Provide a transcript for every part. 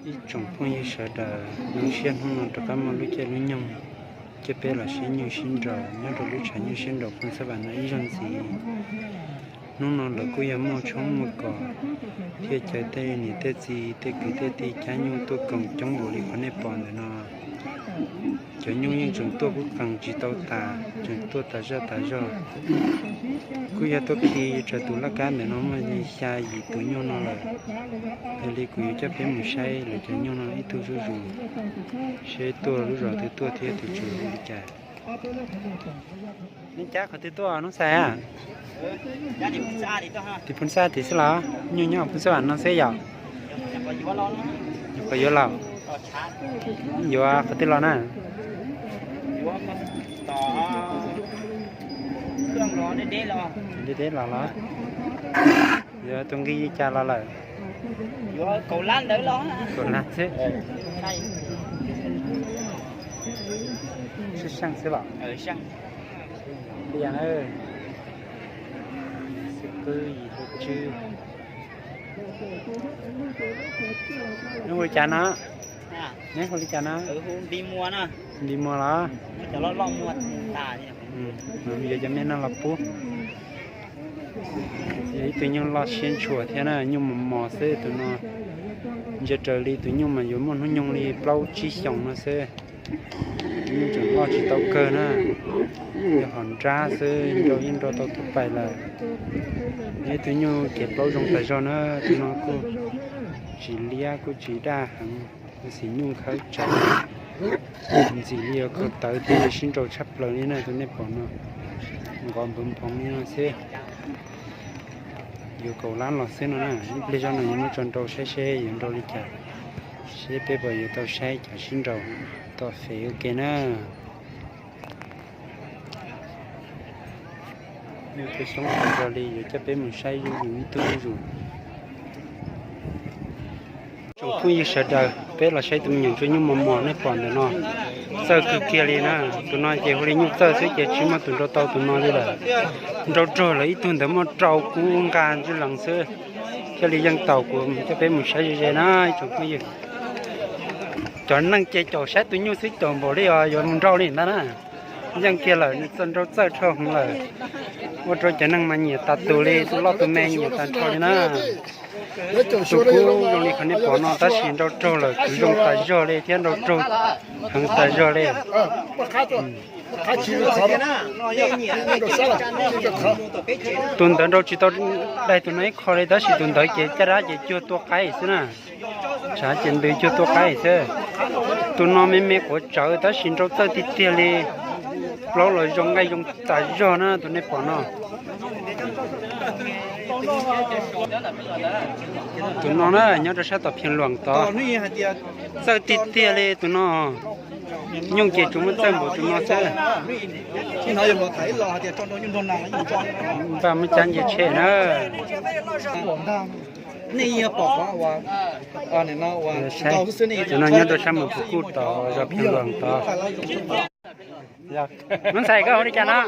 Ib tsoom phooj ywg sawv daws, zoo siab hnub no rov qab muaj lub caij lub nyoog coj peb los saib nyuj sib nraus nyob rau lub tshav nyuj sib nraus Phooj Xab Vam no ib zaug ntxiv. Hnub no lawv kuj yog muaj tshoob muaj kos thiab caw tej niam tej txiv tej kwv tej tij cab nyuj tuaj koom coob npaum li qhov nej pom ntawm no. Cov nyuj yeej tseem tuaj kub qees tsis tau tas, tseem tuaj tas zaj tas zog. Kuj yog tuaj khi tsawg tus laj kab ntawm no muaj li xya yim tus nyuj no lawm. Yog li kuv yuav coj peb mus saib lawv cov nyuj no ib tug zuj zus, seb tuaj lub zos twg tuaj thiab tus tswv li cas. Nej cab qhov twg tuaj Noob Xais? Tim Phooj Xab tim xwb los? Nyuj nyob Phooj Xab Vam no xwb yom? Qhov yuav los? Yuav qhov twg los na? Deb deb los los? Yuav tus nqi li cas los lawm? Kaum lab xwb. Sib seej xwb los? Tiag na. Xib Qwb Yim Hauv Tswb. Neb hu li cas no? Neb hu li cas no? Npis Muas los? Yuav cov me no los pub. Yog ib tug nyuj loj siab ntshua thiab na, nyuj mos mos xwb tus no. Ntsia raws li tus nyuj mas yuav muaj hnub nyoog li plaub tsib xyoos no xwb. Tus nyuj tseem loj tsis tau kawg na, yog hom nrab xwb nrau yeej nrau tau tus pais lawm. Yog ib tug nyuj kev plaub zoo tas zog na, tus no kuj tsis liab kuj tsis daj heev, xim nyuj khawb tsawv ntxim li yuav khaws tawv thiab sib nrau tshaj plaws li na, tus nej pom no nqov npwv nphoov li no xwb. Yuav kaum lab los xwb no na, ib pliag zoj no yuav muab tso nrau saib seb yuav nrau li cas, seb peb puas yuav tau saib cov sib nrau tom fem ua ke na. Nyuj tej xyoob tas zog li, yuav coj peb mus saib zuj zus ib tug zuj zus. Tsoom phooj ywg sawv daws, peb los saib tus me nyuam ntsuag nyuj mos mos nej pom ntawm no. Txawj kawg kiag li na, tus no ces hu li nyuj txawj xwb ces tsis muaj tus nrau tau tus no li lawm. Nrau raug lawm ib tug ntawd muaj rau kub nqa ntswj lees xwb. Thiaj li yeej tau kuv coj peb mus saib ze ze na ib tsoom phooj ywg. Cov neeg ces caum saib tus nyuj xwb caum npaum li os yuav mus nrau li ntag na. Yeej kiag lawm, nws txawj nrau txawj dhau heev lawm. Ua rau cov neeg mas nyiam tas tus li, tus loj tus me nyiam tas nrho li na. Tus kub zoo li qhov nej pom no tab sis nrau raug lawm kuj zoo tas zog li thiab nrau raug heev tas zog li. Tus ntawd nrau tsis tau daig tus no ib qho li tab sis tus ntawd ces caj dab ces cuag tua qaib xwb na. Tshav ces ntws cuag tua qaib xwb. Tus no me me quav tsawv tab sis nrau txawj tiag tiag li. Plaub los zoo nqaij zoo tas zog na tus nej pom no. Tus no na nyob rau sab tom Phiaj Luam tod. Txawj tiag tiag li tus no. Nyuj ces tsuas muaj txawj npaum tus no xwb. Npaj muab cab nce tsheb na. Tus no nyob rau sab Moos Phuv Kuj tod, zos Phiaj Luam tod. Noob Xais, koj hu li cas no?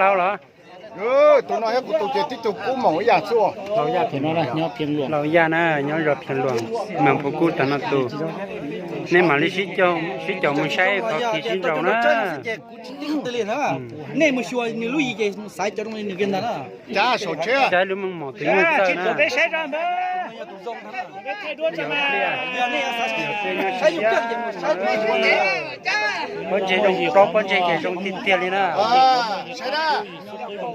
Laus los? Tus no yog kuv tus ces tib tug kub moos ib yam xwb. Laus Yaj na, nyob zos Phiaj Luam, Moos Phuv Kuj tod no tus. Nej mam li sib caum mus saib qhov kis sib nraus na. Nej mus xyuas nws lub yim ces xaiv cov zoo li nws kiag ntag na. Saib lub meej mom tus nyuj txawj na. Pob ntseg zoo plaub, pob ntseg ces zoo tiag tiag li na.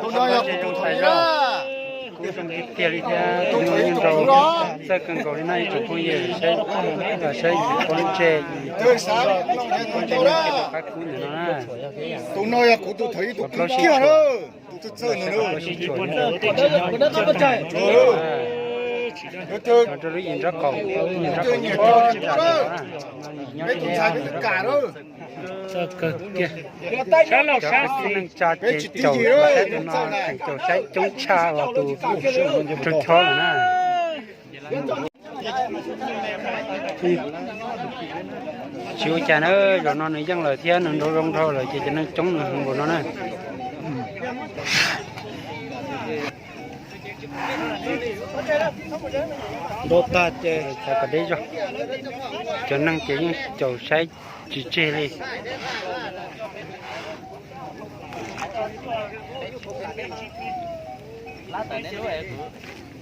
Kub zoo tiag tiag li thiab tus nyuj yeej nrau txawj kawg nkaus li na ib tsoom phooj ywg. Saib, saib pob ntseg, pob ntseg no ces qab kub ntawm no na. Tus no yog kuv tus thaum ib tug plaub sib tshuam, tus plaub sib tshuam, rau lub yim nrob qaum, lub yim nrob qaum nyob rau sib nraus no na. Nyob rau nrob qaum. Cov kwv tij neej tsa ces caum saib tus no tseem caum saib coob tshaj los tus raug chob lawm na. Tsis ua cas na, zaum no nws yeej lawm thiab nws nrau zoo dhau lawm ces cov neeg coob nws heev npaum no na. Nrau tag ces txav kom deb zog, cov neeg ces yeej caum saib tsis tseg li.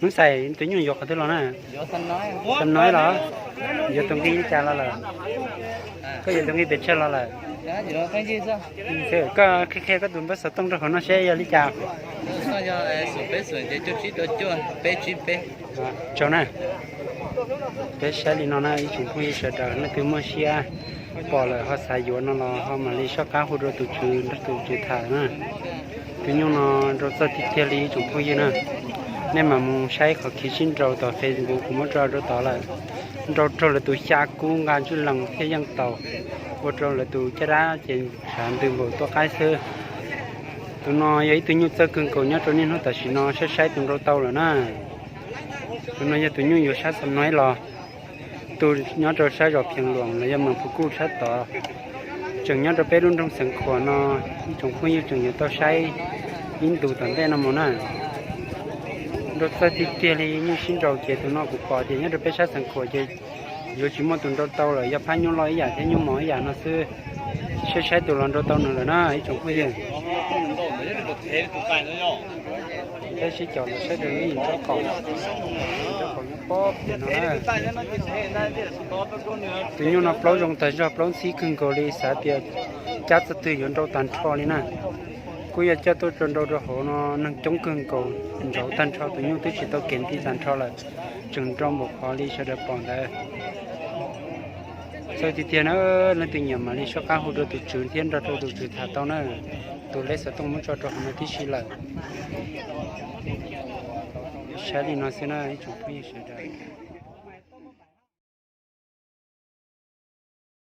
Hnub xais tus nyuj yuav qhov twg los na? Xam Noib los? Yuav tus nqi li cas los lawm? Koj yuav tus nqi pes tsawg los lawm? Koj qhia qhia koj tus npawb xov tooj rau hauv no seb yog li cas. Tsaug na. Peb saib li no na ib tsoom phooj ywg sawv daws, leej twg muaj siab pom lawm ho xav yuav no los ho mam li soj qab hu rau tus tswv nrog tus tswv tham na. Tus nyuj no nrau txog tiag tiag li ib tsoom phooj ywg na. Nej mam mus saib qhov khiv sib nrau tom Facebook kuv muab tso rau tod lawm. Nrau raug lawv tus xya kub nqa ntswj lees thiaj yeej taus, ua rau lawv tus caj dab ces tshav ntws npaum tuaj qaib xwb. Tus no yog ib tug nyuj txawj kawg nkaus nyob rau niaj hnub tam sim no, saib saib tus nrau tau lawm na. Tus no yog tus nyuj yuav sab Xam Noib los, tus nyob rau sab zos Phiaj Luam los yog Mas Phu Kuj sab tod, tseem nyob rau peb lub nroog Xeev Khuam no. Ib tsoom phooj ywg tseem yuav tau saib ib ntus tom ntej no mus na. Nrau txawj tiag tiag li, nyuj sib nrau ces tus no kuv pom tias nyob rau peb sab Xeev Khuam ces yuav tsis muaj tus nrau tau lawm, yog phab nyuj loj ib yam thiab nyuj mos ib yam no xwb. Saib saib tus los nrau tau nws lawm na ib tsoom phooj ywg. Peb sib caum los saib rau lub yim nraub qaum, nraub qaum nyob pob pem no na. Tus nyuj no plaub zoo tag zog, plaub ntxhib kawg nkaus li, xav tias cab txog twg yuav nrau tag nrho li na. Kuj yog coj tuaj tso nrau rau hauv no neeg coob kawg nkaus, nrauv tag nrho, tus nyuj twb tsis tau kev nti tag nrho lawm, tseem nrau npaum qhov li sawv daws pom ntawd. Txawj tiag tiag na, leej twg nyiam mam li soj qab hu rau tus tswv thiab nrog rau tus tswv tham tau na. Tus lej xov tooj muab tso rau hauv no tib si lawm. Saib li no xwb na ib tsoom phooj ywg sawv daws.